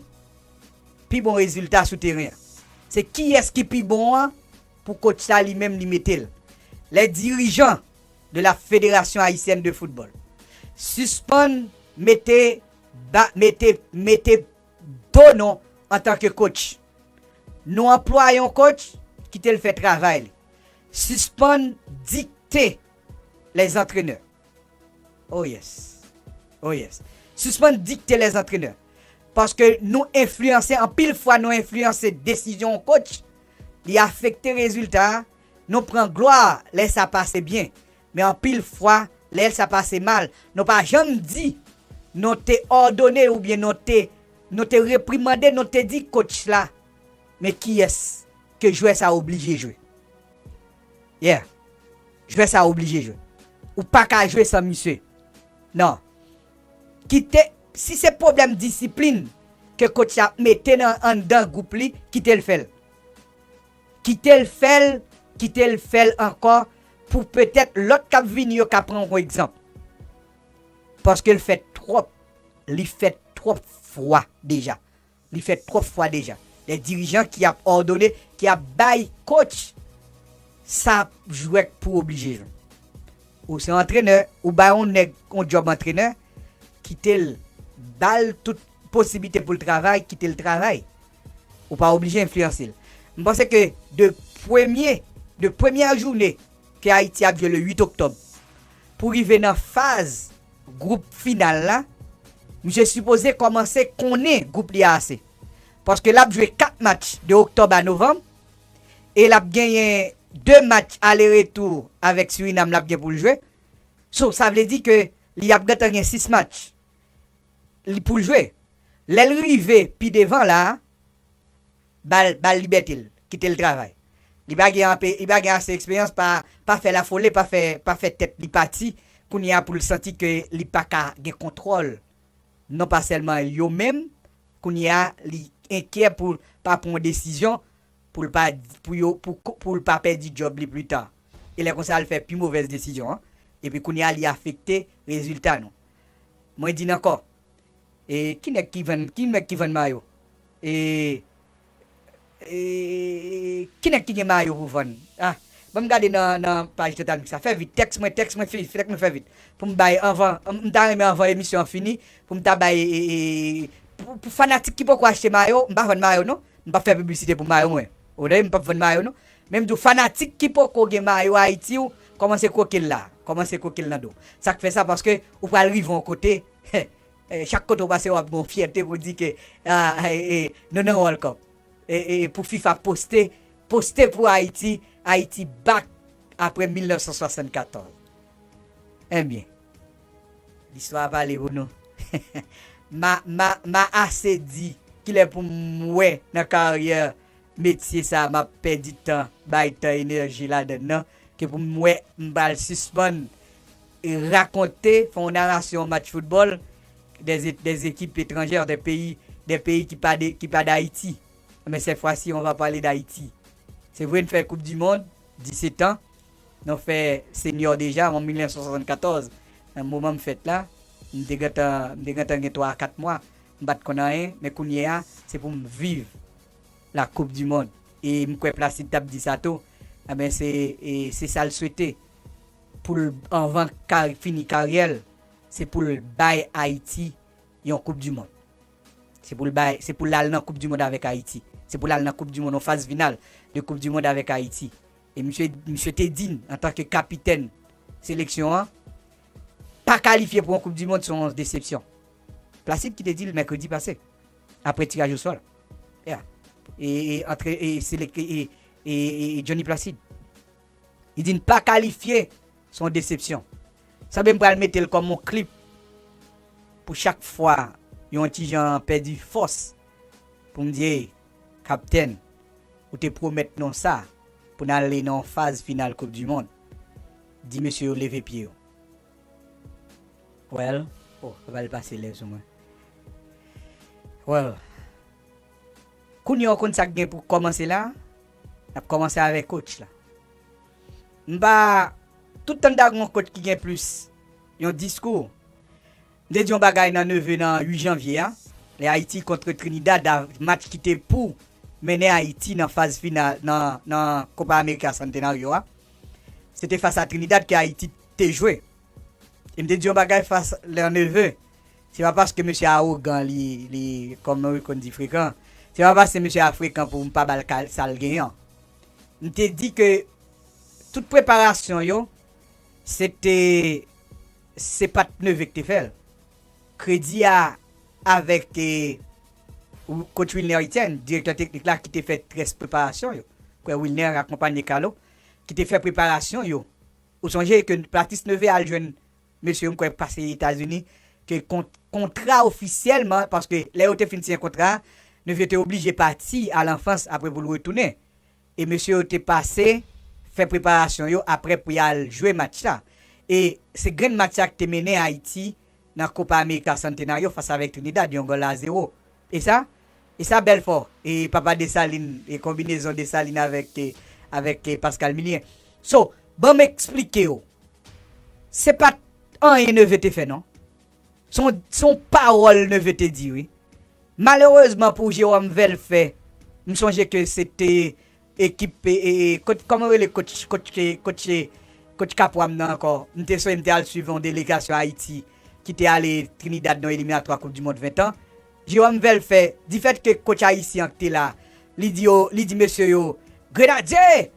pi bon rezilta sou teren an. Se kiyès ki pi bon an pou coach la li menm li mete l. Les dirigeants de la Fédération Haïtienne de Football, sispann mete, ba, mete, mete do nou antanke coach. Nou anplwaye yon coach, kite l fè travay li. Sispann dikte les entraîneurs. Oh yes. Oh yes. Sispann dikte les entraîneurs. Paske nou enfliyanse, anpil fwa nou enfliyanse desizyon yon coach, li afekte rezilta a, nou pran glwa lè sa pase byen. Men anpil fwa, lè sa pase mal, nou pa janm di nou te òdone oubyen nou te, nou te reprimande, nou te di coach la, men kiyès ke jwè sa oblije jwe? Yeah. Jwè sa oblije jwe. Ou pa ka jwe san misye. Non. Kite, si se pwoblèm disiplin ke coach la mete nan anndan gwoup li, kite l fè l. Kite l fè l, kite l fè l ankò pou petèt lòt k ap vini yo ka pran yon egzanp. Paske l fè twòp, li fè twòp fwa deja. Li fè twòp fwa deja. Lè dirijan ki ap òdone, ki ap bay coach sa jwè k pou oblije jwe. Ou se antrenè, ou bay yon nèg yon djòb antrenè, kite l, ba l tout posiblite pou l travay, kite l travay. Ou pa oblije enfliyanse l. M panse ke de premye, de premyè jounen ke Ayiti ap jwe le uit oktòb, pou rive nan faz gwoup final la, misye sipoze kòmanse konnen gwoup li a ase. Paske l ap jwe kat match de oktòb a novanm, e l ap genyen de match ale retou avèk Surinam l ap gen pou l jwe. So, sa vle di ke li ap gentan gen sis match li pou l jwe. Lè l rive pi devan la, ba l, ba l libète l, kite l travay. Li pa gen anpe, li pa gen ase eksperyans, pa, pa fè l afole, pa fè, pa fè tèt li pati. Kounye a pou l santi ke li pa ka gen kontwòl, non pa sèlman yo menm, kounye a li enkyè pou l pa pran yon desizyon, pou l pa, pou yo, pou, pou l pa pèdi djòb li pli ta. E lè konsa l fè pi movèz desizyon an. Epi kounye a li afekte rezilta nou. Mwen di n ankò, e ki nèg ki vann, ki nèg ki vann mayo? E, e ki nèg ki gen mayo pou vann? Ah, ban m gade nan, nan paj Total Mix la. Fè vit, tèks mwen, tèks mwen, fi- tèks mwen fè vit. Pou m bay anvan, m ta renmen anvan emisyon an fini, pou m ta bay, e, e, pou, pou fanatik ki poko achte mayo, m pa vann mayo non. M p ap fè piblisite pou mayo mwen. Ou tande, m p ap vann mayo non. Men m di w, fanatik ki poko gen mayo Ayiti, ou kòmanse kwoke l la. Kòmanse kwoke l nan do. Sa k fè sa, paske ou pral rive yon kote, eh, chak kote w pase, w ap gen yon fyète pou di ke, ah, eh, eh, nou nan World Cup. e, e, pou fifa poste, poste pou Ayiti, Ayiti back apre mil nèf san swasannkatòz. Ebyen, listwa a pale pou nou. Ma, ma, ma ase di kilè pou m wè nan karyè metye sa a, m ap pèdi tan, bay tan, enèji ladann nan, ke pou m wè m pral sispann rakonte, fè yon narasyon match foutbòl des, des équipes étrangères, des pays, des pays ki pa de, ki pa Dayiti. Men cette fois-ci, on va parler d'Haïti. Se vre, n fè Koup di Mond, disèt an, nou fè senior deja, an mil nèf san swasannkatòz, nan moman m fèt la, m te gentan, m te gentan gen twa a kat mwa, m pa t konn anyen, men kounye a, se pou m viv la Coupe du Monde. E m kwè Placide t ap di sa tou, enben, se, e, se sa l swete pou l, anvan ka, fini karyè l, se pou l bay Ayiti yon Koup di Mond. Se pou l bay, se pou l al nan Koup di Mond avèk Ayiti. Se pou l al nan Koup di Mond, yon faz final de Koup di Mond avèk Ayiti. E misye, misye te di n, antanke kapitèn seleksyon an, pa kalifye pou yon Koup di Mond, se yon desepsyon. Placide ki te di l mèkredi pase, apre tiraj osò. Yeah. E, e, antre, e, selek-, e, e, e, e Johnny Placide. Li di n pa kalifye, se yon desepsyon. Sanble m pral mete l kòm yon klip pou chak fwa yon ti jan pèdi fòs, pou m di, "Ey, kaptèn, ou te pwomèt nou sa pou n ale nan yon faz final Koup di Mond." Di mesye yo leve pye yo. Well, oh, sa pral pase lè sou mwen. Well, kounye a w konn sa k gen pou kòmanse la? N ap kòmanse avèk coach la. M pa, tout tan n ta gen yon coach ki gen plis yon diskou. M te di yon bagay nan neve nan uit janvye a, lè Ayiti kont Trinidad, a, match ki te pou mennen Ayiti nan faz final, nan, nan Copa America Centenario a. Se te fas a Trinidad ke Ayiti te jwe. E m te di yon bagay fas nan neve. Se pa paske mesye a awogan, li, li, kòm nou konn di, frekan. Se pa paske mesye a frekan pou m pa ba l ka, sa l genyen an. M te di ke tout preparasyon yo, se te, se pa t neve ki te fè l. Kredi a avèk, e, coach Wilner Etienne, direktè teknik la, ki te fè rès preparasyon yo. Kwè Wilner akonpanye Carlo, ki te fè preparasyon yo. Ou sonje ke Patrice Neveu al jwenn mesye yo, m kwè, pase Etazini, ke kont-, kontra ofisyèlman, paske lè yo te fin siyen kontra a, Neveu te oblije pati al an Frans apre pou l retounen. E mesye yo te pase fè preparasyon yo apre pou y al jwe match la. E se grenn match sa ki te mennen Ayiti nan Copa America Centenario fas avèk Trinidad, yon gòl a zewo. E sa, e sa Belfort, e papa Desalin, e konbinezon Desalin avèk, e, avèk, e, Pascal Milien. So, ban m eksplike w. Se pa t anyen Neveu te fè, non. Se yon, se yon pawòl Neveu te di, wi. Malerezman pou Jérôme Velfè, m sonje ke se te ekip, e, e, e, kot-, kòman rele coach, coach, coach, coach Kapwam nan ankò. M te sonje m te al swiv yon delegasyon Ayiti ki te ale Trinidad nan eliminatwa Koup di Mond ven tan. Jérôme Velfè, difèt ke coach ayisyen an ki te la, li di yo, li di mesye yo, Grenadye!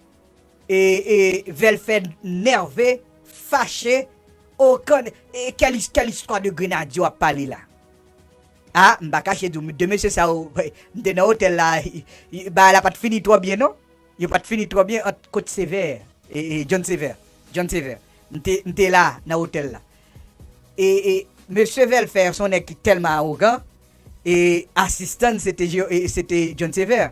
E, e Velfè nève, fache, o, kan, e, quelle, quelle histoire de Grenadye w ap pale la? A, m pa kache di w, de mesye sa yo, m te nan otèl la, bagay la pa t fini twò byen, non. Yo pa t fini twò byen ant coach Sévère, e, e John Sévère, John Sévère. M te, m te la, nan otèl la. E, e mesye Velfè, se yon nèg ki tèlman awogan, e asistan l, se te, e, se te John Sévère.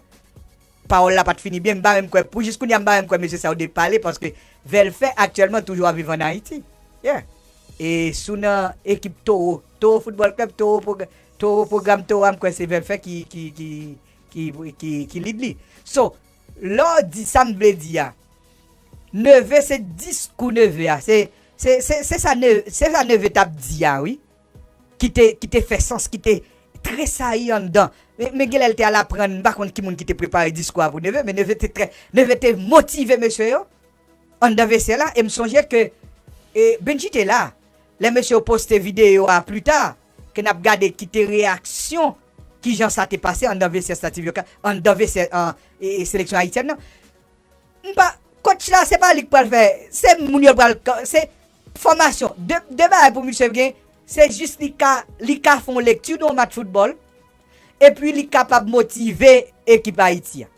Pawòl la pa t fini byen, m pa menm kwè, pou jis kounye a, m pa menm kwè mesye sa yo dwe pale, paske Velfè aktyèlman toujou ap viv ann Ayiti. Yeah. E si w nan ekip Toro, Toro Football Club, Toro Progr-, Toro Pwogram Toro a, m kwè se Velfè ki, ki, ki, ki, ki, ki lead li. So, lè w di sa m vle di a, Neveu se diskou Neveu a, se, se, se, se sa Neveu, se sa Neveu t ap di a, wi. Ki te, ki te fè sans, ki te tresayi anndan. Men, men genlè l te al aprann, m pa konn ki moun ki te prepare diskou a pou Neveu, men Neveu te trè, Neveu te motive mesye yo anndan vestyè la, e m sonje ke, e, Benji te la, lè mesye yo poste videyo a plita, ke n ap gade ki te reyaksyon, kijan sa te pase anndan vestyè Stade Tribune, anndan vestyè, an, e, e, seleksyon ayisyèn nan. M pa, coach la, se pa li k pral fè, se moun yo pral, se fòmasyon. De, de bagay pou misye gen, se jis li ka, li ka fè yon lekti de yon match foutbòl, epi li kapab motive ekip Ayiti a.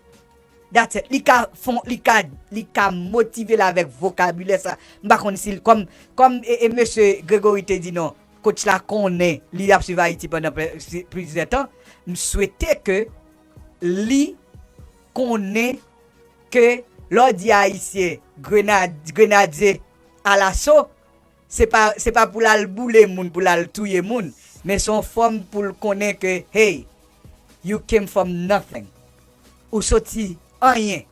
That's it. Li ka fon, li ka, li ka motive l avèk vokabilè sa. M pa konn si l, kòm, kòm e, e mesye Gregory te di non, coach la konnen li ap swiv Ayiti pandan plizyè tan. M swete ke li konnen ke lè w di Ayisyen grenad, grenadye alaso, se pa, se pa pou l al boule moun, pou l al touye moun, men se yon fòm pou l konnen ke, hey, you came from nothing. Ou soti anyen.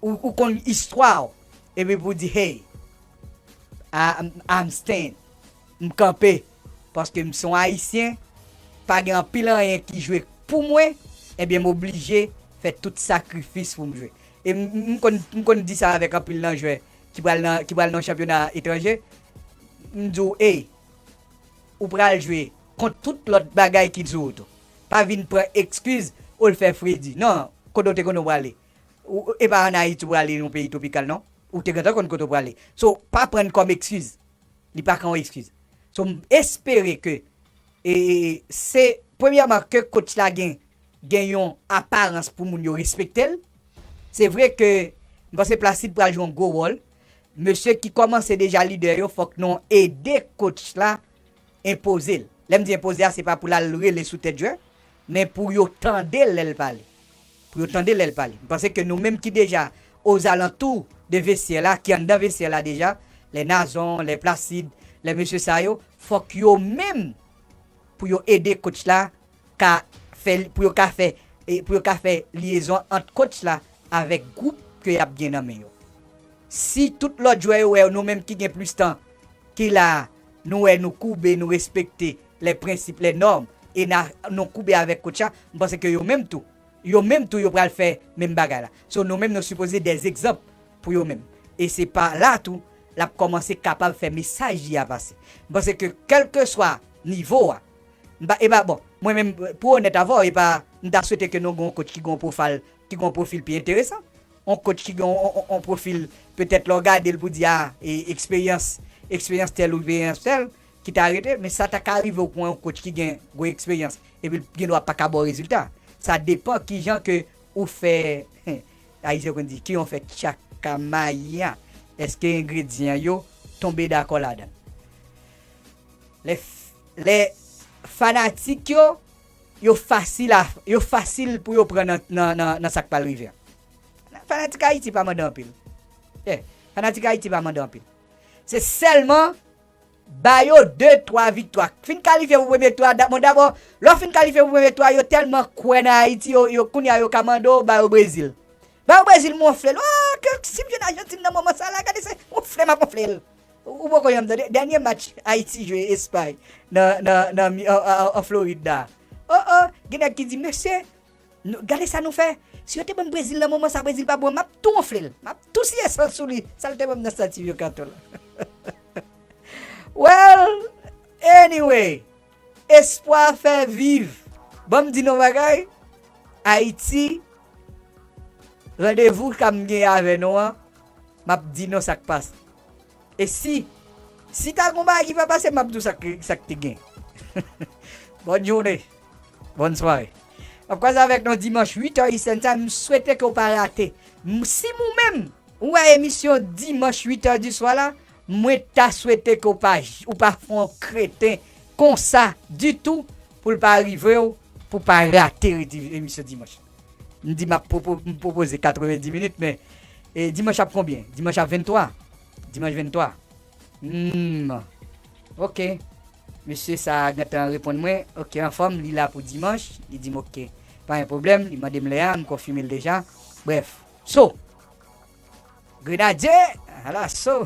Ou, ou konn istwa w. Epi pou w di, hey, I, I'm, I'm stand. M kanpe. Paske m se yon Ayisyen. Pa gen anpil anyen ki jwe pou mwen. Ebyen, m oblije fè tout sakrifis pou m jwe. E m, m konn, m konn di sa avèk anpil nan jwè ki pral nan, ki pral nan chanpyona etranje. M di w, hey, ou pral jwe kont tout lòt bagay ki sou wout ou. Pa vin pran ekskiz, ou l fè fredi. Non, kote w te konn ou prale? Ou, e pa ann Ayiti ou prale yon peyi twopikal, non? Ou te gentan konn kote w prale. So, pa pran l kòm ekskiz. Li pa ka yon ekskiz. So, m espere ke, e, e, e, se, premyèman, ke coach la gen, gen yon aparans pou moun yo respekte l. Se vre ke m panse Placide pral jwe yon gwo wòl. Mesye ki kòmanse deja lidè yo, fòk nou ede coach la enpoze l. Lè m di enpoze a, se pa pou l al rele sou tèt jwè, men pou yo tande l lè l pale. Pou yo tande l lè l pale. M panse ke nou menm ki deja ozalantou de vestyè la, ki anndan vestyè la deja, lè Nazon, lè Placide, lè mesye sa yo, fòk yo menm pou yo ede coach la ka fè, pou yo ka fè, e pou yo ka fè lyezon ant coach la avèk gwoup ke y ap gen nan men yo. Si tout lòt jwè yo wè nou menm ki gen plis tan ki la, nou wè nou koube, nou respekte les principes, les normes, e na, nou koube avèk coach la, m panse ke yo menm tou, yo menm tou yo pral fè menm bagay la. So nou menm nou sipoze des egzanp pou yo menm. E se pa la tou l ap kòmanse kapab fè mesaj li a pase. M panse ke kèlkeswa nivo a, m pa, e pa bon, mwen menm, pou onèt avè w, e pa, m ta swete ke nou gen yon coach ki gen yon pwofil, ki gen yon pwofil pi enteresan. Yon coach ki gen yon, yon, yon pwofil, petèt lè w gade l pou di, a, e, eksperyans, eksperyans tèl ou eksperyans tèl, ki ta rete, men sa ta ka rive w pran yon coach ki gen gwo eksperyans, epi l gen dwa pa ka ba w rezilta. Sa depan kijan ke ou fè, Ayisyen konn di, kijan w fè tchakamaya, èske engredyan yo tonbe dakò ladan l? Lè, lè fanatik yo, yo fasil a, yo fasil pou yo pran nan, nan, nan, nan sa k pral rive a. Fanatik Ayiti pa mande anpil. Yeah, fanatik Ayiti pa mande anpil. Se sèlman ba yo de, twa viktwa. Fin kalifye pou premye tou a, da-, bon, dabò, lè w fin kalifye pou premye tou a, yo tèlman kwè nan Ayiti, yo, yo, kounye a yo ka mande w ba yo Brezil. Ba yo Brezil, m wonfle l. Oh, ke si m jwenn Ajantin nan moman sa la, gade se wonfle m ap wonfle l. Ou, ou poko janm tande. Dènye match Ayiti jwe Espay nan, nan, nan, an, an, an Florid la. Oh, oh, gen nèg ki di, mesye, nou, gade sa nou fè. Si yo te ban m Brezil nan moman sa, Brezil pa bon, m ap tou wonfle l. M ap tou siye san sou li. Sa l te ban m nan stati Vye Kato la. Well, anyway, espwa fè viv. Ban m di nou bagay. Ayiti, randevou k ap gen avè nou an, m ap di nou sa k pase. E si, si ta gon bagay ki pa pase, m ap di w sa k, sa k te gen. Bòn jounen. Bòn sware. M ap kwaze avèk nou dimanch uit è Eastern Time. M swete ke w pa rate. M, si ou menm, ou wè emisyon dimanch uit è di swa la, mwen ta swete ke w pa, ou pa fè yon kreten konsa ditou pou l pa rive w, pou pa rate redi-, emisyon dimanch. M di m ap pwopo-, m pwopoze katrevenndis minit, men, e, dimanch ap konbyen? Dimanch ap venntwa. Dimanch venntwa. Hmm. Ok. Mesye sa a gentan reponn mwen. Ok, anfòm, li la pou dimanch. Li di m ok. Pa gen pwoblèm. Li mande m lè a, m konfime l deja. Brèf. So, Grenadye, ala so.